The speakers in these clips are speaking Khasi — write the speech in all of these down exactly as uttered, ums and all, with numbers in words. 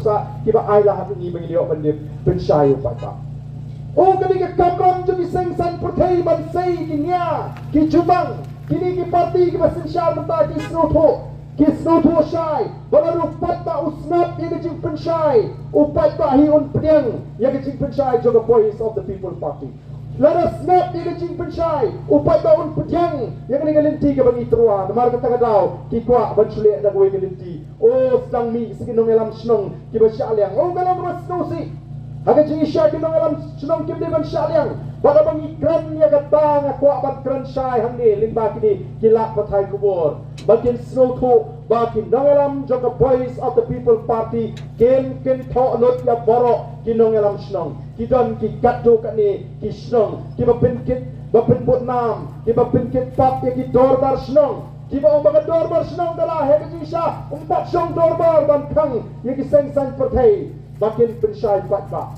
sa kiba ai la ha ngi ba ngi ïoh ban dep pynshai u paidbah. O kane ka kamram jong ki seng saiñ pyrthei ban sei ki nia ki jutang, kine ki parti kiba synshar mynta ki sngewthuh, ki sngewthuh shai ba lada u paidbah u sngap ïa ka jingpynshai, u paidbah hi un pdiang ïa ka jingpynshai jong ka Voice of the People Party. Lada sngap ïa ka jingpynshai, u paidbah un pdiang ïa kane ka lynti kaba ngi tyrwa. Namar kata ka daw ki kwah ban shu leh da kawei ka lynti. O sdang mih sa ki nongïalam shnong kiba shah liang. O nga long ba sngewsih ha ka jingshisha ki nongïalam shnong kim dei ban shah liang. Bad haba ngi kren ïa kata nga kwah ban kren shai hangne lyngba kine ki lad pathai khubor ba kin sngewthuh ba ki nongïalam jong ka Voice of the People Party kin kynthoh lut ïa baroh ki nongïalam shnong. Ki don ki katto katne ki shnong kiba pynkit, ba pynbud nam, kiba pynkit pap ïa ki dorbar shnong, kiba ong ba ka dorbar shnong ka la heh, ka jingshisha ym pat shong dorbar ban khang ïa ki seng saiñ pyrthei ba kin pynshai paidbah.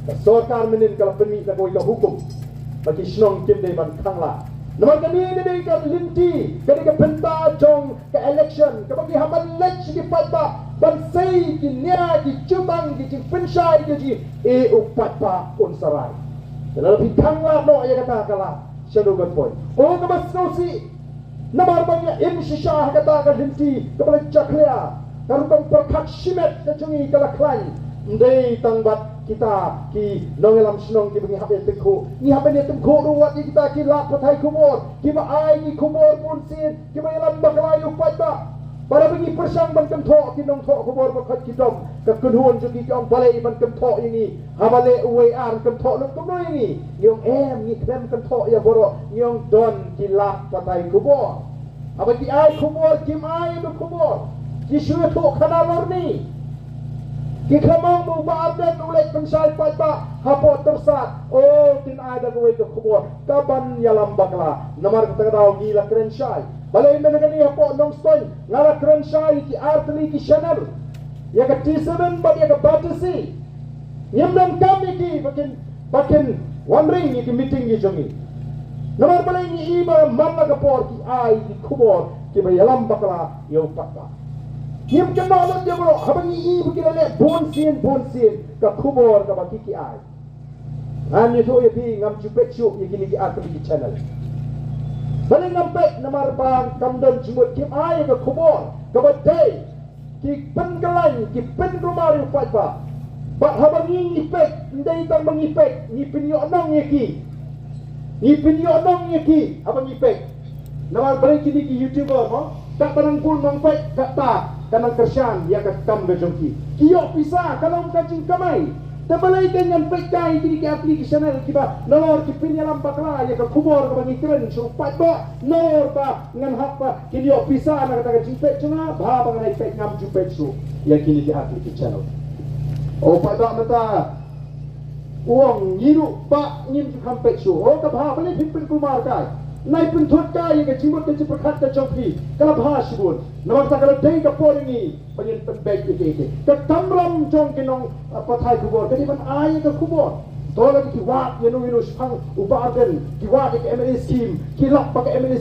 Ka sorkar mynnin ka la pynmih da kawei ka hukum ba ki shnong kim dei ban khang lad. Namar kane ka dei ka lynti, ka dei ka bynta jong ka election kaba ngi hap ban leit sha ki paidbah ban sei ki nia ki jutang, ki jingpynshai, ki jing, eh, u paidbah un sa rai. Te lada phi khang lad noh ïa kata ka lad, shano kan poi? O kaba sngewsih. Namar ba ngi im shisha ha kata ka lynti kaba la jakhlia, ka rukom pyrkhat shimet ka jong ngi ka la khlaiñ. Ym dei tang bad kita ki nongïalam shnong kiba ngi hap ïa tyngkhuh, ngi hap ban ïa tyngkhuh ruh wat ïa kita ki lad pathai khubor kiba ai ki khubor bunsien, kiba ïalam bakla ïa u paidbah. Bad haba ngi pyrshang ban kynthoh ki nongthoh khubor ba khot ki dom, ka kynhun jong ki ki ong balei ban kynthoh ïa ngi, haba leh uwei ar kynthoh lut kumno ïa ngi. Ngi ong em, ngi khlem kynthoh ïa baroh, ngi ong don ki lad pathai khubor. Haba ki ai khubor kim ai ïa ka khubor, ki shu ïathuh khana lorni. Ki khlem ong ba u Bah Ardent u leit pynshai paidbah hapoh Tyrsad. O, kin ai da kawei ka khubor kaban ïalam bakla. Namar kata ka daw ngi la kren shai. Balei mynta kane hapoh Nongstoiñ nga la kren shai ïa ki artylli ki channel, ïa ka T seven bad ïa ka Batesi. Ngim donkam ïa ki ba kin, ba kin wanrah ïa ki meeting ki jong ngi. Namar balei? Ngi i ba man la ka por ki ai ki khubor kiba ïalam bakla ïa u paidbah. Ngim kynnoh lut ïa baroh, haba ngi i ba ki la leh bunsien bunsien ka khubor kaba ki ki ai. Ngan ïathuh ïa phi, ngam ju peit shuh ïa kine ki artylli ki channel. Balei ngam peit? Namar ba kam don jingmut, kim ai ïa ka khubor kaba dei. Ki pynkylla, ki pynkulmar ïa u paidbah. Bad haba ngi ngi peit, ym dei tang ba ngi peit, ngi pynïohnong ïa ki. Ngi pynïohnong ïa ki haba ngi peit. Namar balei? Kine ki YouTuber mo, katba nang bun nang peit, kata ka nang kyrshan ïa ka kam ka jong ki. Ki ïoh pisa, ka long ka jingkamai. Te balei ka ngan peit kai kine ki artylli ki channel kiba nalor ki pynïalam bakla ïa ka khubor kaba ngi kren sha u paidbah, nalor ba ngan hap ba kin ïoh pisa na kata ka jingpeit jong nga, bha ba ngan ïa peit, ngam ju peit shuh ïa kine ki artylli ki channel. O paidbah mynta u ong ngi ruh ba ngim ju kham peit shuh. O ka bha, balei phin pynkulmar kai? Nai pynthut kai ïa ka jingmut ka jingpyrkhat ka jong phi, ka la bha shibun. Namar kata ka la dei ka por ïa ngi ba ngin pynbeit ïa ki, ïa ki. Ka kamram jong ki nong, ah, pathai khubor ka dei ban ai ïa ka khubor. To la ki wad ïa no ïa no shaphang u Bah Ardent, ki wad ïa ka M L A scheme, ki lap ba ka M L A